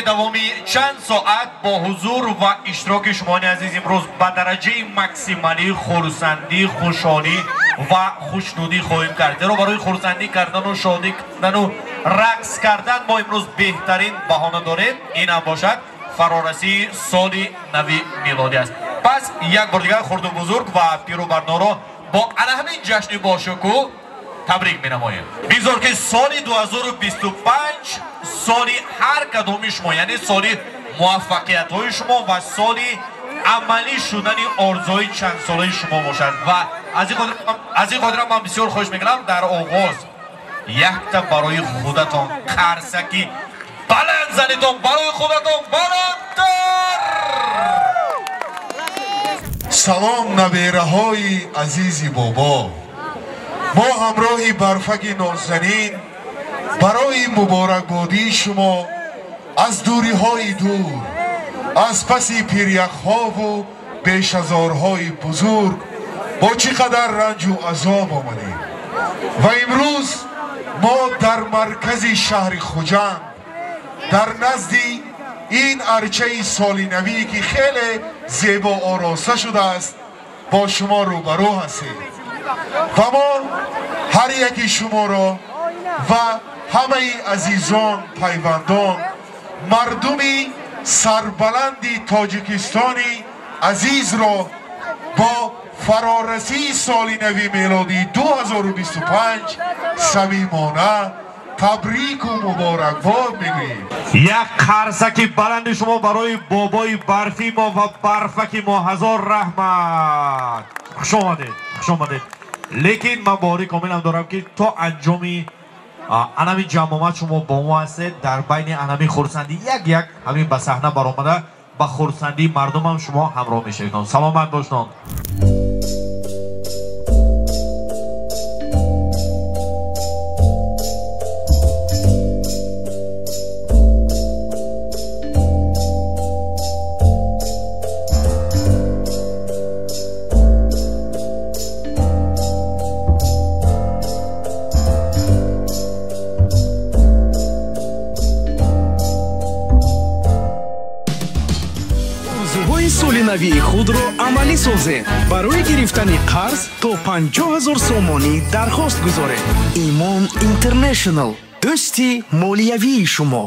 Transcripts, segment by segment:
давоми чанд соат бо ҳузур ва иштироки шумони азиз имрӯз ба дараҷаи максималии хурсандӣ, хушҳолӣ ва хушнудӣ хоҳем кард. Зеро барои хурсандӣ кардану шодӣ кардану рақс кардан мо имрӯз беҳтарин баҳона дорем. Ин ҳам бошад фарорасии соли нави милодӣ аст. Пас як бор дигар хурду бузург ва пиру барноро бо ана ҳамин ҷашни бошукӯҳ табрик менамоем. Бигзор ки соли 2025 соли ҳар кадоми шумо, яъне соли муваффақиятҳои шумо ва соли амалӣ шудани орзуҳои чандсолаи шумо бошад. Ва аз ин хотира ман бисёр хоҳиш мекунам дар оғоз якта барои худатон қарсаки баланд занитон, барои худатон баландтар. Салом набераҳои азизи бобо. Мо ҳамроҳи барфаки нозанин барои муборакбодии шумо аз дуриҳои дур, аз паси пиряхҳову бешазорҳои бузург бо чӣ қадар ранҷу азоб омадем. Ва имрӯз мо дар маркази шаҳри Хуҷанд, дар назди ин арчаи солинавӣ ки хеле зебо ороста шудааст, бо шумо рӯбарӯ ҳастем. Ва мо ҳар яки шуморо ва ҳамаи азизон, пайвандон, мардуми сарбаланди Тоҷикистони азизро бо фарорасии соли нави мелодии 2025 самимона табрику муборакбод мегӯем. Як қарсаки баланди шумо барои бобои барфи мо ва барфаки мо. Ҳазор раҳмат. Хуш омадед, хуш омадед. Лекин ман боварӣ комилам дорам ки то анҷоми анами ҷамъомад шумо бо мо ҳастед. Дар байни анами хурсандӣ як як ҳамин ба саҳна баромада ба хурсандии мардумам шумо ҳамроҳ мешавед. Саломат бошед. Соли навии худро амалӣ созед. Барои гирифтани қарз то 50 000 сомонӣ дархост гузоред. Имон Интернешнл, дӯсти молиявии шумо.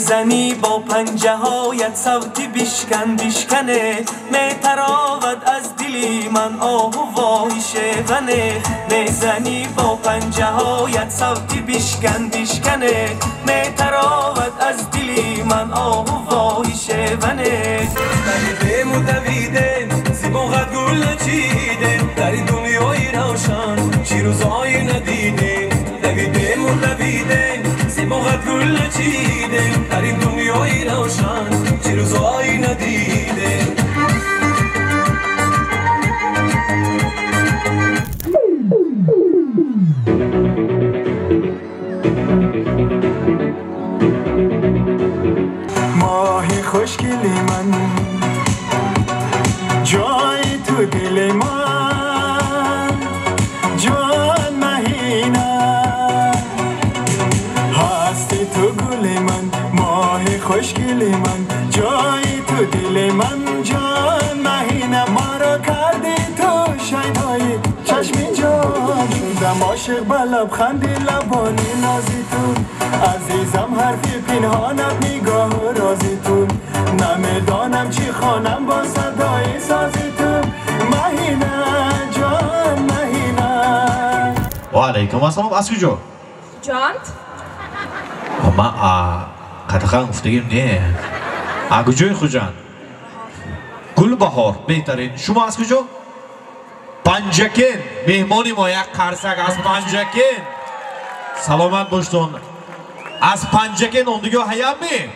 میزنی با پنجه هایت صوتی بشکن بشکنه، میتراود از دلی من آه و وای شیونه. میزنی با پنجه هایت صوتی بشکن بشکنه، میتراود از دلی من آه و وای شیونه. دویدیم و دویدیم زیباغت گل نچیدیم، در این دنیای روشن چی روزایی ندیدیم. دویدیم و دویدیم زیباغت گل نچیدیم، در این دنیای روشن چی روزایی ندیدیم. خوشگلی من جای تو دل من جان مهینه ما را کردی تو شیدای چشمی جان شدم عاشق به لبخندی لبانی نازی تو عزیزم حرفی پنهانت نگاه و رازی تو نمیدانم چی خوانم با صدای سازی تو مهینه جان مهینه. و علیکم السلام. از کجا؟ جاند؟ ما قدغن گفتگیم نه. از کجای خوجند؟ گلبهار. بهترین. شما از کجا؟ پنجکین. مهمانی ما یک قرصک از پنجکین. سلامت باشتون. از پنجکین اون دیگه هیم می؟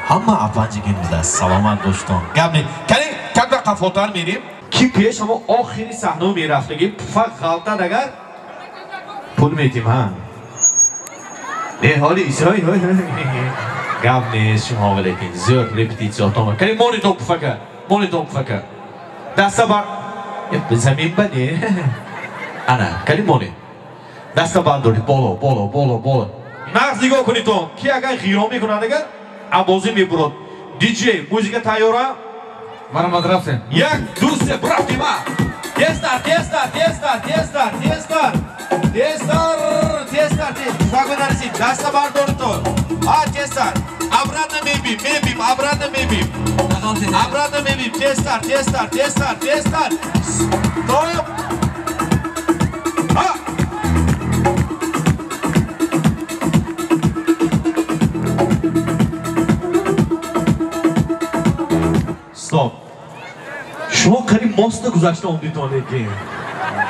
همه از پنجکین بوده. سلامت باشتون. گم نی. کلی کم قفاتر میریم. کی پیش همه آخری صحنه میرفتگی پفک غلطه اگر پول میتیم ها. نه حالی ایسای های گم نیست شما ولیکن زیاد رپتیتسیاتون. کلی مانیتون پفکه. مانیتون پفکه. دسته بر زمین بنی. انا کلی مانی. دسته برداری بالا بالا بالا بالا. نغز نگاه کنیتون کی اگر غیران میکنه دیگه عبازی میبرد. دیجی موزیک تیاره. مرحمت رفتیم. 1 2 3 برفتیم. تستر تستر تستر تستر تستر تستر تستر تستر نرسید. دسته برداریتون. ها تستر. обратно мебим мебим обратно мебим обратно мебим. Тестар тестар тестар тестар. Стоп. Ха. Стоп. Шумо қариб моста гузашта омдитон лекин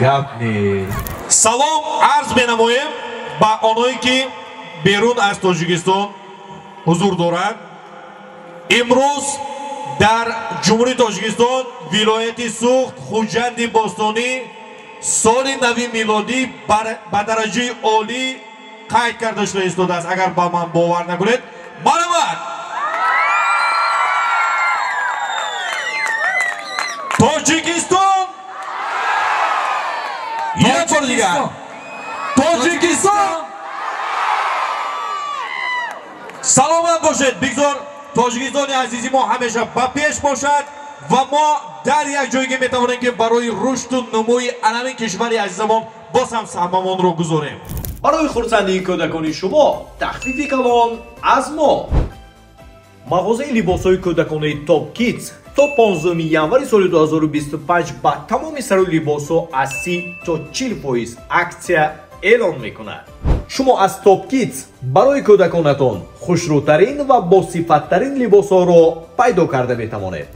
гап нест. Салом арз менамоем ба оное ки берун аз Тоҷикистон ҳузур доранд. Имрӯз дар Ҷумҳурии Тоҷикистон вилояти Суғд Хуҷанди бостонӣ соли нави милодӣ ба дараҷаи олӣ қайд карда шуда истодааст. Агар ба ман бовар накунед, марҳамат. Тоҷикистон! Як бор дигар. Тоҷикистон! Саломат бошед. Бигзор Тоҷикистони азизи мо ҳамеша ба пеш бошад ва мо дар як ҷойге метавонем ки барои рушду нумӯи анамин кишвари азизамон боз ҳам саҳмамонро гузорем. Барои хурсандии кӯдакони шумо тахфифи калон аз мо. Мағозаи либосҳои кӯдаконаи Top Kids то 15 январи соли 2025 ба тамоми сарои либосҳо аз 30 то 40% аксия эълон мекунад. Шумо аз Top Kids барои кӯдаконатон хушрӯтарин ва босифаттарин либосҳоро пайдо карда метавонед.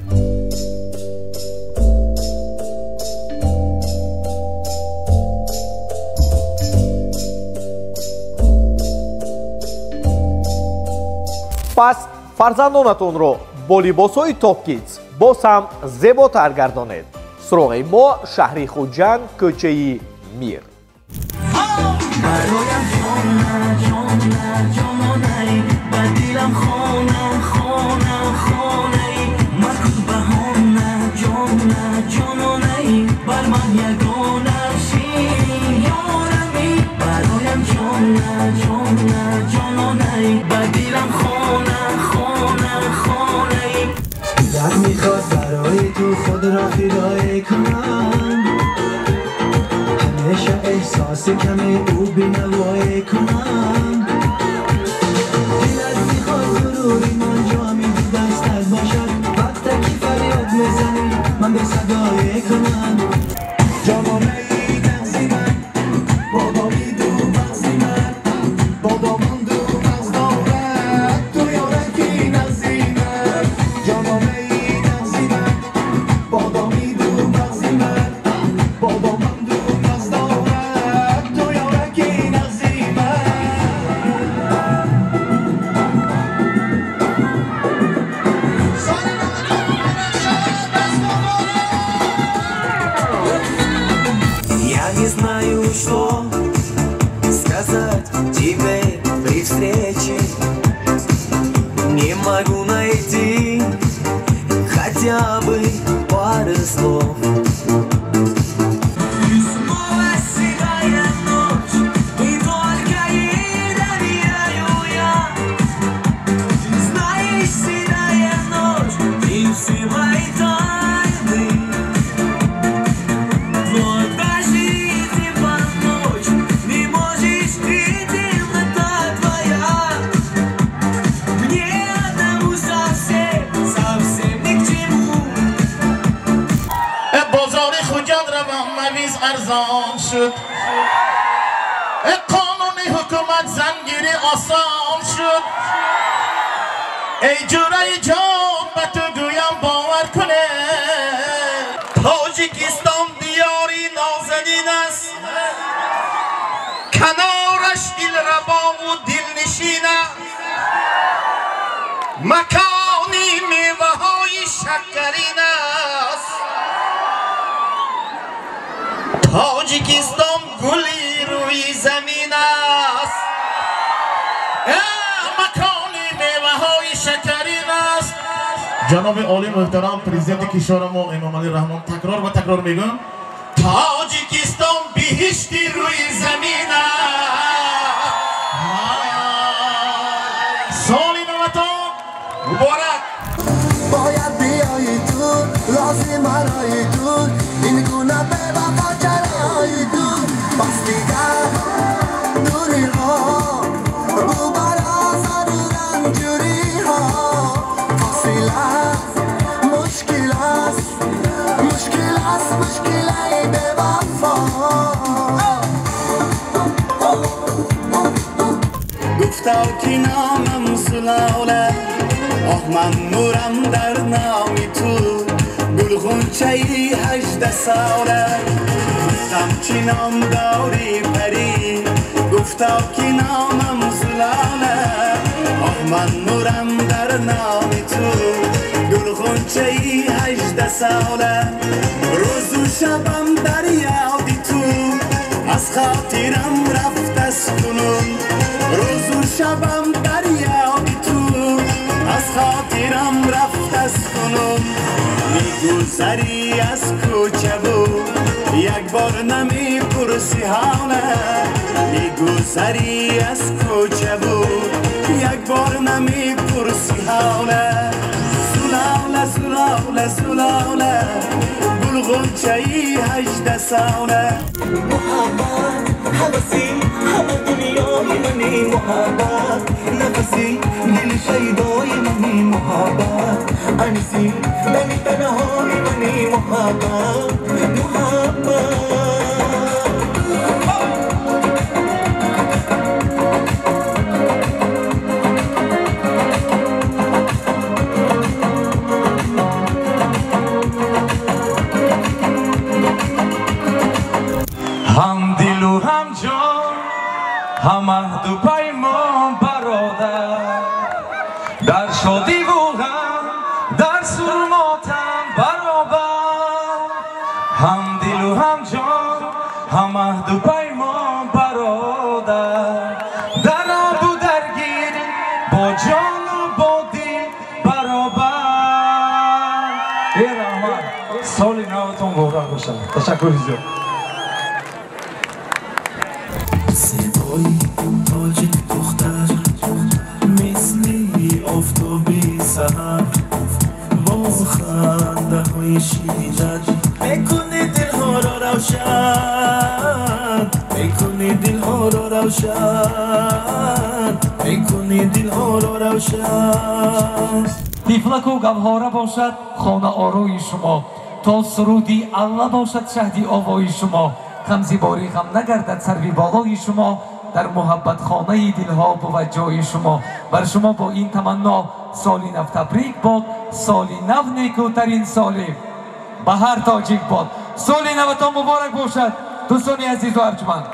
Пас фарзандонатонро бо либосҳои Top Kids боз ҳам зеботар гардонед. Суроғи мо шаҳри Хуҷанд, кӯчаи Мир. برایم جانه جانه جانانه به دلم خانه خانه خانه مکن بهانه جانه جانانه بر من یگانه شیرین یارمی برایم جانه جانه جانانه به دلم خانه خانه خانه. دلم میخواد برای تو خود را فدای کنم، همیشه احساس کمی او بینوای کنم. دلت میخواد غروری من جامی دو دستت باشد، وقتی که فریاد میزنی من به صدای کنم. جانانه ای نغزی من بادامی دو مغزی من بادامان دو مغز دارد تو یارکی نغزی من. جانانه ای نغزی من بادامی دو مغزی من بادامان دو مغز دارد تو یارکی نغزی من. Я не знаю, что сказать тебе при встрече, не могу найти хотя бы пары слов. И снова седая ночь, и только ей доверяю я. ارزان شد قانون حکومت زنگیری آسان شد ای جورای جان به تو گویم باور کنه تاجیکستان دیاری نازنین است کنارش دلربا و دلنشین است مکانی میوه های شکرین است تاجیکستان گلی روی زمین است مکانی میوه های شکرین است. جناب عالی محترم پرزیدنت کشورمون امام علی رحمان تکرار و تکرار میگم تاجیکستان بهشتی روی زمین است. سال نوتان مبارک. باید بیایی تو لازم برای تو این گونه به وفا چرایی تو بس دیگر دوری ها بو برازر و رنجوری ها فاصله مشکل است مشکل است مشکل ای به وفا. گفتا که نامم سلاله آه من نورم در نامی تو گل غنچه 18 ساله گفتم چی نام داری پری گفتا که نامم زلاله آه من نورم در نامی تو گل غنچه 18 ساله روز و شبم در یادی تو از خاطرم رفت از کنون روز و شبم در یادی تو از خاطرم رفت از کنون میگذری از کوچه و یک بار نمیپرسی حاله میگذری از کوچه و یک بار نمیپرسی حاله زلاله زلاله زلاله گل غنچه 18 ساله. محبت حبسی همه دنیای منی محبت نفسی دل شیدای منی محبت انسی دمی تنهای منی محبت محبت. هم دل و هم جان هم عهد و پیمان برادر در شادی و غم در سر و ماتم برابر هم دل و هم جان هم عهد و پیمان برادر در آب و در گل با جان و با دل برابر. ای رحمت سال نوتون مبارک باشد. تشکر زیاد. زیبایی تاجیک دختر مثل آفتابی سحر با خنده های شیرینت میکنی دلها را روشن میکنی دلها را روشن میکنی دلها را روشن. تیفلک و گوهره باشد خانه آروی شما تا سرودی الله باشد شهدی آوای شما غمزی باری غم نگردد سروی بالای شما در محبت خانه دلها بود جای شما. بر شما با این تمنا سالی نو تبریک باد سالی نو نیکوترین سالی به هر تاجیک باد. سالی نوتان مبارک باشد دوستان عزیز و ارجمند.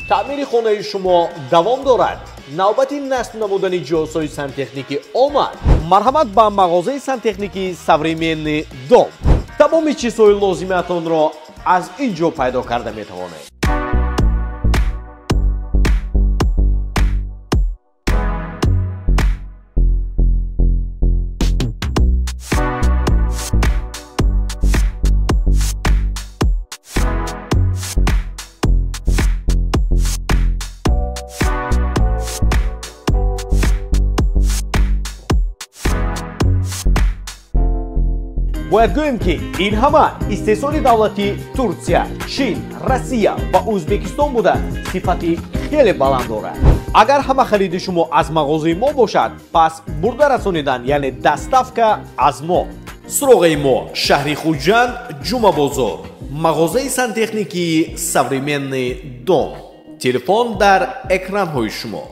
تعمیر خانه شما دوام دارد. نوبت نصب نمودن جهازهای سانتخنیکی آمد. марҳамат ба мағозаи сантехникии Современный дом. Тамоми чизҳои лозимиятонро аз ин ҷо пайдо карда метавонед. Бояд гӯем, ки ин ҳама истеҳсоли давлати Турсия, Чин, Россия ва Ӯзбекистон буда, сифати хеле баланд дорад. Агар ҳама хариди шумо аз мағозаи мо бошад, пас бурда расонидан, яъне доставка аз мо. Суроғаи мо: шаҳри Хуҷанд, Ҷумъабозор, мағозаи сантехникии «Современный дом». Телефон дар экранҳои шумо.